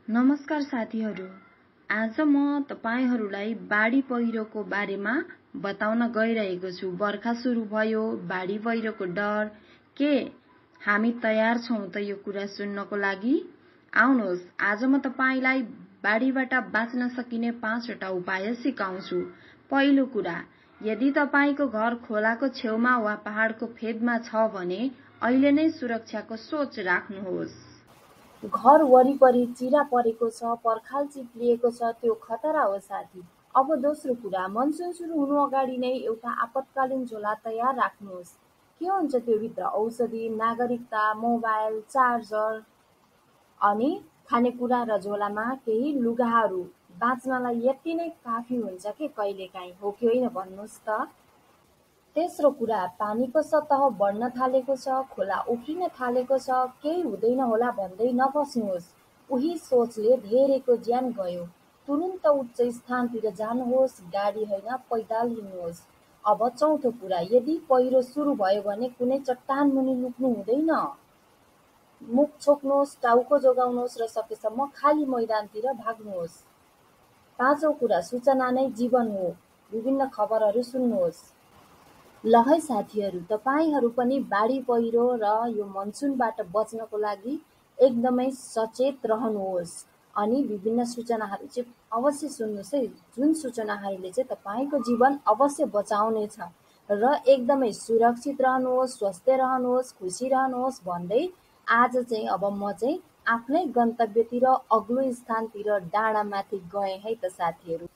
नमस्कार साथीहरू। आज म तपाईहरुलाई बाढी पहिरोको बारेमा बताउन गइरहेको छु। बर्खा सुरु भयो, बाढी पहिरोको डर के हामी तयार छौं त यो कुरा सुन्नको लागि? आउनुहोस्, आज म तपाईलाई बाढीबाट बाँच्न सकिने 5 वटा उपाय सिकाउँछु। पहिलो कुरा, यदि तपाईको घर खोलाको छेउमा वा पहाडको फेदमा छ भने अहिले नै सुरक्षाको सोच राख्नुहोस्। घर वरिपरि चिरा परेको छ, पर्खाल चिप्लिएको छ, त्यो खतरा हो साथी। अब दोस्रो कुरा, मनसुन सुरु हुनु अगाडि नै एउटा आपतकालीन झोला तयार राख्नुहोस्। के हुन्छ त्यो भित्र? औषधि, नागरिकता, मोबाइल, चार्जर अनि खानेकुरा र झोलामा केही लुगाहरू। बाँच्नलाई यति नै काफी हुन्छ के कहिलेकाहीँ, हो कि होइन भन्नुहोस् त? तेस्रो कुरा, पानीको सतह बढ्न थालेको छ, खोला उफ्रिन थालेको छ, केही हुँदैन होला भन्दै नबस्नुहोस्। उही सोचले धेरैको ज्यान गयो। तुरुन्त उच्च स्थानतिर जानुहोस्, गाडी होइन पैदल हिँड्नुहोस्। अब चौथो कुरा, यदि पहिरो सुरु भयो भने कुनै चट्टान मुनि लुक्नु हुँदैन। मुख छोप्नुहोस्, टाउको जोगाउनुहोस् र सकेसम्म खाली मैदानतिर भाग्नुहोस्। पाँचौं कुरा, सूचना नै जीवन हो। विभिन्न खबरहरू सुन्नुहोस्। ल है साथीहरू, तपाईहरू पनि बाढी पहिरो र यो मनसुनबाट बच्नको लागि एकदमै सचेत रहनुहोस् अनि विभिन्न सूचनाहरू चाहिँ अवश्य सुन्नुहोस् है। जुन सूचनाहरूले चाहिँ तपाईको जीवन अवश्य बचाउनेछ र एकदमै सुरक्षित रहनुहोस्, स्वस्थ रहनुहोस्, खुसी रहनुहोस् भन्दै आज चाहिँ अब म चाहिँ आफ्नै गन्तव्यतिर अग्लो स्थानतिर डाँडामाथि गएँ है त साथीहरू।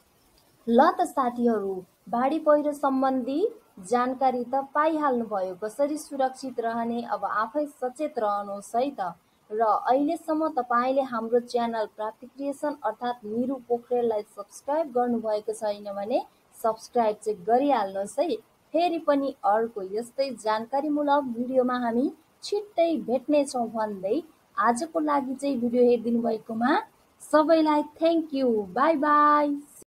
ल त साथीहरू, बाढी पहिरो सम्बन्धी जानकारी त पाइहाल्नु भयो। कसरी सुरक्षित रहने, अब आफै सचेत रहनुहोस् है त। र अहिलेसम्म तपाईले हाम्रो च्यानल प्राप्ति क्रिएसन अर्थात् निरु पोखरेललाई सब्स्क्राइब गर्नुभएको छैन भने सब्स्क्राइब चाहिँ गरिहाल्नुहोस् है। फेरि पनि अर्को यस्तै जानकारीमूलक भिडियोमा हामी छिट्टै भेट्नेछौँ भन्दै आजको लागि चाहिँ भिडियो हेरिदिनु भएकोमा सबैलाई थ्याङ्क यू। By by.